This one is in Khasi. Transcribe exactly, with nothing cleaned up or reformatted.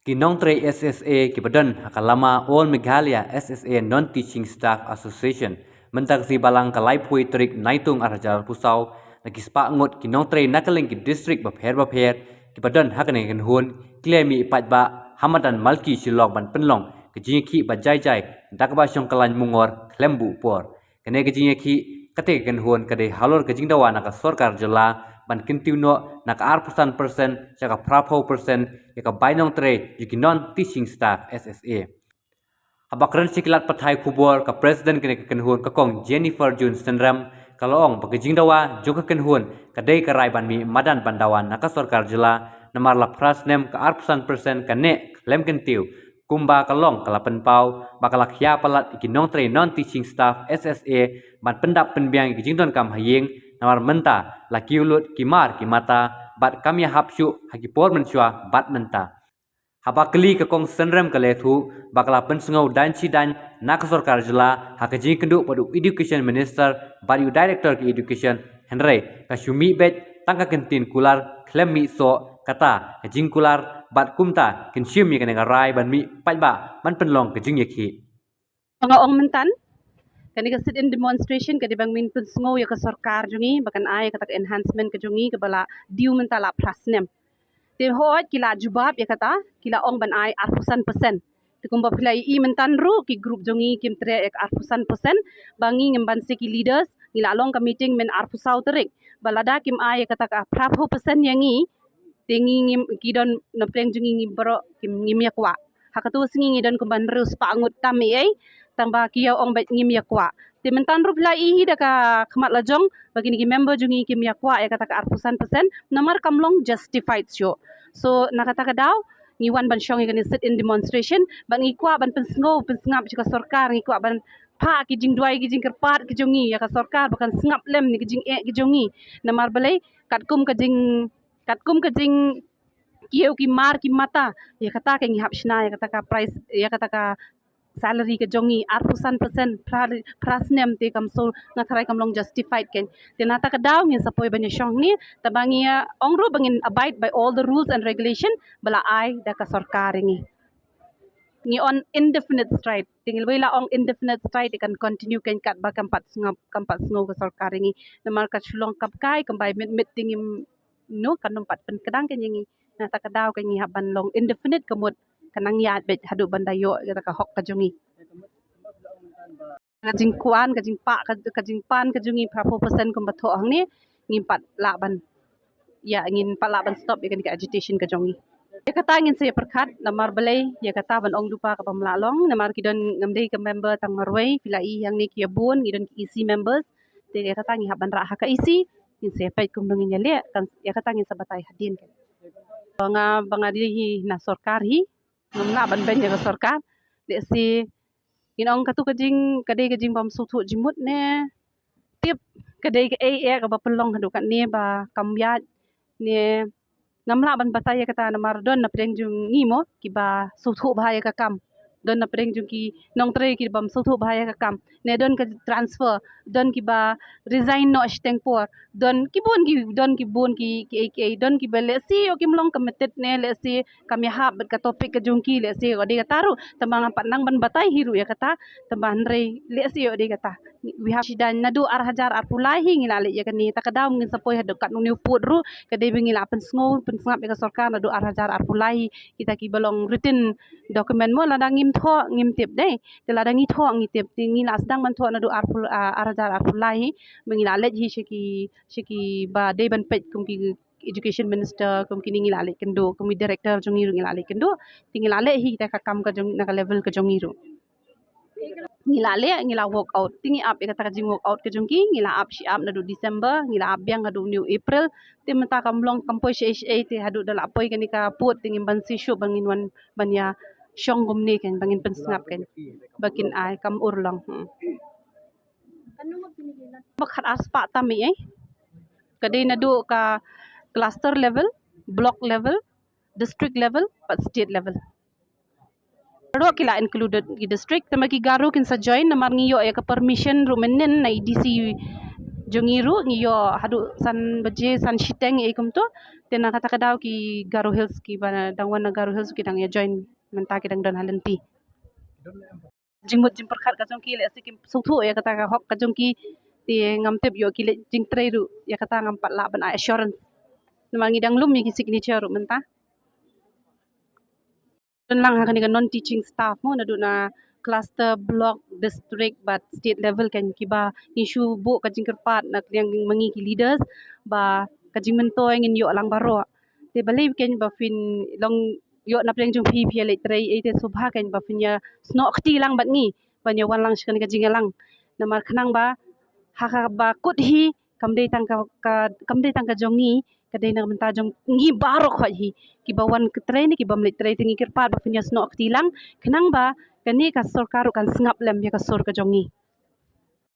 Ki nongtrei S S A kiba don ha ka lama All Meghalaya S S A Non-Teaching Staff Association mynta ka sngi Balang ka laiphew tarik Naitung arhajar arphew saw, na ki spah ngut ki nongtrei na kylleng ki district bapher bapher kiba don ha kane ka kynhun ki la mih paidbah ha madan Malki Shillong ban pynlong ka jingïakhih ba jai jai da kaba shong kyllain mungor khlem buh por. Kane ka jingïakhih kata ka kynhun ka dei halor ka jingdawa na ka sorkar jylla ban kyntiew noh na ka arphew san percent sha ka phraphew percent ïa ka bai nongtrei jong ki non-teaching staff S S A. Haba kren sha ki lad pathai khubor, ka president kane ka kynhun, ka Kong Jennifer June Synrem, ka la ong ba ka jingdawa jong ka kynhun ka dei ka rai ban mih madan ban dawa na ka sorkar jylla, namar la phra snem ka arphew san percent ka neh khlem kyntiew. Kumba ka long ka la pynpaw ba ka la khia palat ïa ki nongtrei non-teaching staff S S A ban pyndap pynbiang ïa ki jingdonkam ha ïing, namar mynta la kiew lut ki mar ki mata bad kam ïahap shuh ha ki por mynshuwa bad mynta. Haba kylli, ka Kong Synrem ka la ïathuh ba ka la pynsngew dang shi dang na ka sorkar jylla ha ka jingïakynduh bad u education minister bad u director ka education, hynrei ka shu mih beit tang ka kyntien kular khlem mih soh, kata ka jingkular, bad kumta kin shim ïa kane ka rai ban mih paidbah ban pynlong ka jingïakhih. Ba nga ong myntan, kane ka sit-in demonstration ka dei ba ngin pynsngew ïa ka sorkar jong ngi ba kan ai ïa kata ka enhancement ka jong ngi kaba la due mynta la phra snem. Te hooid ki la jubab ïa kata, ki la ong ban ai arphew san percent. Te kumba phi la ïohi myntan ruh, ki group jong ngi kim treh ïa ka arphew san percent, ba ngi ngim banse ki leaders, ngi la long ka meeting myn arphew saw tarik. Ba lada kim ai ïa kata ka phraphew percent ïa ngi, te ngi ngim, ki don na pdeng jong ngi, ngi baroh kim, ngim ïa kwah. Ha kato ka sngi ngi don kumba hynriew spah ngut tam ei ei, tang ba ki ïa ong beit ngim ïa kwah. Te myntan ruh phi la ïohi da ka khmat la jong ba kine ki member jong ngi kim ïa kwah ïa kata ka arphew san percent, namar kam long justified shuh. So na kata ka daw ngi wan ban shong ïa kane sit-in demonstration, ba ngi kwah ban pynsngew pynsngap sha ka sorkar, ngi kwah ban phah ki jingduwai ki jingkyrpad ki jong ngi ïa ka sorkar ba kan sngap lem ïa ki jingeh ki jong ngi. Namar balei, katkum ka jing, katkum ka jingkiew ki mar ki mata, ïa kata ka ngi hap shna ïa kata ka price, ïa kata ka salary ka jong ngi, arphew san percent, phra, phra snem te kam shu, nga tharai kam long justified kein. Te na kata ka daw ngin sa poi ban ïa shong hangne, tang ba ngi ong ruh ba ngin abide by all the rules and regulation ba la ai da ka sorkar ïa ngi. Ngi on indefinite strike. Te ngi lawei la ong indefinite strike, te kan continue kein katba kam pat sngap, kam pat sngew ka sorkar ïa ngi. Namar ka shu long kam kai, kam bai mit mit te ngim, no, kan nym pat pynkdang kein ïa ngi. Na kata ka daw ka ngi hap ban long indefinite, ka mut ka nang ïaid beit haduh ban da ïoh ïa kata ka hok ka jong ngi. Ka jingkwan, ka jingpah, ka, ka jingpan ka jong ngi phraphew percent kumba thoh hangne, ngim pat lah ban, ïa, ngim pat lah ban stop ïa kane ka agitation ka jong ngi. Ïa kata ngin sa ïa pyrkhat, namar balei, ïa kata ban ong lypa kaba ym lah long, namar ki don, ngam dei ka member tang marwei, phi la i hangne ki ïa bun, ngi don ki E C members. Te ïa kata ngi hap ban rah ha ka E C, ngin sa ïa peit kumno ngin ïa leh, kan, ïa kata ngin sa batai hadien. Ba nga, ba nga dei hi na sorkar hi, ngam lah ban beiñ ïa ka sorkar. Lehse ngin ong katu ka jing, ka dei ka jing bym sngewthuh jingmut ne tip, ka dei kaei eh kaba pynlong haduh katne ba kam ïaid ne, ngam lah ban batai ïa kata, namar don na pdeng jong ngi mo kiba sngewthuh bha ïa ka kam, don na pdeng jong ki nongtrei kiba ym sngewthuh bha ïa ka kam, ne don ka transfer, don kiba resign noh shiteng por, don ki bun ki, don ki bun ki, ki, ki, don kiba lehse ïoh kim long committed ne lehse kam ïahap bad ka topic ka jong ki, lehse ïoh dei kata ruh, tang ba ngam pat nang ban batai hi ruh ïa kata, tang ba hynrei lehse ïoh dei kata. We have, shi dang naduh ar hajar arphew lai hi ngi la leh ïa kane, ta ka daw ngin sa poi haduh katno ne u pud ruh, ka dei ba ngi la pynsngew pynsngap ïa ka sorkar naduh ar hajar arphew lai hi, kita kiba long written document mo, lada ngim thoh ngim tip dei. Te lada ngi thoh ngi tip, te ngi la sdang ban thoh naduh arphew, ah, ar hajar arphew lai hi, ba ngi la leit hi sha ki, sha kiba dei ban peit kum ki education minister, kum kine ngi la leit kynduh, kum ki director jong ngi ruh ngi la leit kynduh, te ngi la leh hi kita ka kam ka jong, na ka level ka jong ngi ruh. Ngi la leh, ngi la work out, te ngi ap ïa kata ka jing work out ka jong ki, ngi la ap shi ap naduh December, ngi la ap biang haduh une u April, te mynta kam long kam poi shaei shaei, te haduh da la poi kane ka pud, te ngim banse shuh ba ngin wan ban ïa shong kumne kein, ba ngin pynsngap kein, ba kin ai, kam urlong. Hmm. Ba khat ar spah tam ei ei. Ka dei naduh ka cluster level, block level, district level bad state level. Baroh ki la included ki district, tang ba ki Garo kin sa join, namar ngi ïoh ïa ka permission ruh mynnin na i D C Jong ngi ruh ngi ïoh haduh san baje, san shiteng ïa kumto. Te na kata ka daw ki Garo Hills kiba dang wan na Garo Hills ki dang ïa join mynta, ki dang don ha lynti. Jingmut jingpyrkhat ka jong ki lehse kim sngewthuh ïa kata ka hok ka jong ki. Te ngam tip, ïoh ki leh jingtrei ruh ïa kata ngam pat lah ban ai assurance. Namar ngi dang lum ïa ki signature ruh mynta. Don lang ha kane ka non teaching staff mo, naduh na cluster, block, district bad state level kan, kiba ngi shu buh ka jingkyrpad na ka liang ma ngi ki leaders ba ka jingmyntoi ngin ïoh lang baroh. Te balei kan ba phin long ïoh na pdeng jong phi phi ïa leit trei, ei te sngewbha kan ba phin ïa snoh kti lang bad ngi ban ïa wan lang sha kane ka jingïalang. Namar khnang ba ha kaba kut hi kam dei tang ka, ka kam dei tang ka jong ngi, ka dei na ka bynta jong ngi baroh khoit hi, kiba wan trei ne kibym leit trei. Te ngi kyrpad ba phin ïa snoh kti lang khnang ba kane ka sorkar ruh kan sngap lem ïa ka sur ka jong ngi.